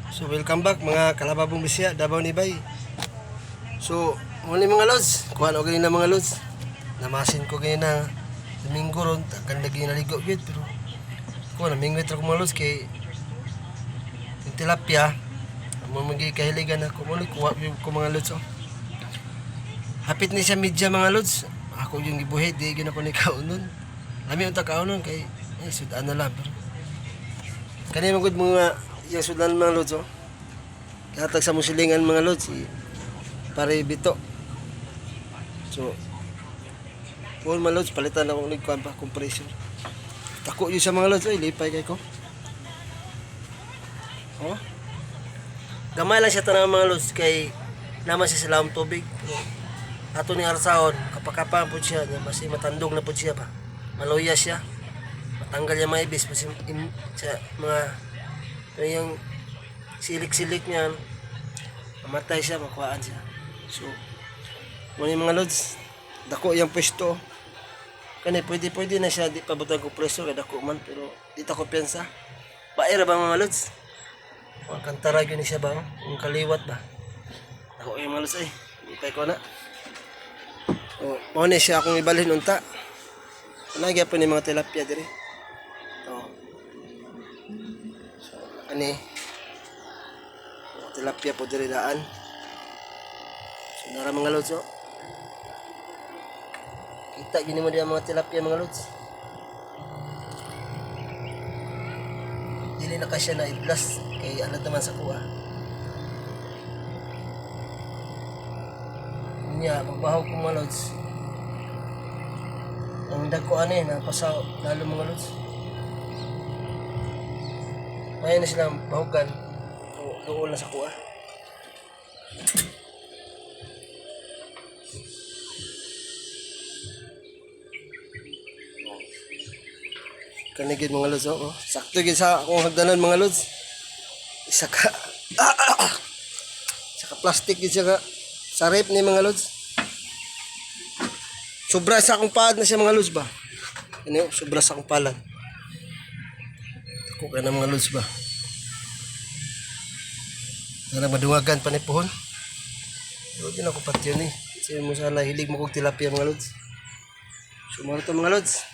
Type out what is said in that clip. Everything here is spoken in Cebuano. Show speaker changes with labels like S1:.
S1: So welcome back, mga kalababong Bisaya, Davao ni Bay. So, muli mga lods, kuha na ganina, mga lods. Namasin ko ganina Domingo ron, tagan lagi naligo gyud, pero kuha na mingwit ra ko, mga lods, kay yung tilapia mo magi kahiligan ako muli kuha gyud ko, mga lods, oh. Hapit ni siya media, mga lods. Ako yung gibuhi, di gyud ako ni kaunon. Lami unta kaunon kay eh, sudan na lang, pero kani man gud mga yung sudan, mga lods, oh. Katag sa musilingan, mga lods, si pare bito. So, puhon, mga lods, palitan ako ng kuan pa, compressor. Tako yun sa mga lods, ay lipay kay ko. Oh. Gamay lang siya tanan, mga lods, kay naman siya sa lawom tubig. Pero, ato ni Arsaon, kapakapan po siya, niya, mas matandog na po siya ba. Maluya siya. Matanggal niya mga ibis, mas sa mga yung silik-silik niya, mamatay siya, makuhaan siya. So, muna yung mga lods, dako yung pwesto. Kani, pwede pwede na siya, di pa butang ko preso, kay dako man, pero di ta ko piyansa. Bae ra ba, mga lods? Ang kantara yun siya ba? Oh? Ang kaliwat ba? Dako yung mga lods ay. Ipay ko na. O, mao ni siya akong ibalhin unta. Nagya po ni mga tilapia diri. O. So, ani. Mga tilapia po diri daan. So, nara, mga lods, oh. Kita gini mo diya mga tilapia, mga lods. Dili na ka siya na i-blast kay ano naman sa kuha. Nya, pagbahog ko, mga lods. Ang dagko ano eh, napasa lalo, mga lods. Kaya na silang bahugan. O, doon na sa kuha. Kanigid, mga lods, oh. Sakto gid sa akong hagdanan, mga lods. Isa ka isa ka plastic gid siya ka sa rep ni, mga lods. Sobra sa akong palad na siya, mga lods ba. Ano, sobra sa akong palad. Ako ka na, mga lods ba. Tara maduwagan pa ni pohon. Pero di na ko patyon eh. Kasi mo sana hilig mo kog tilapia, mga lods. So mga to, mga lods.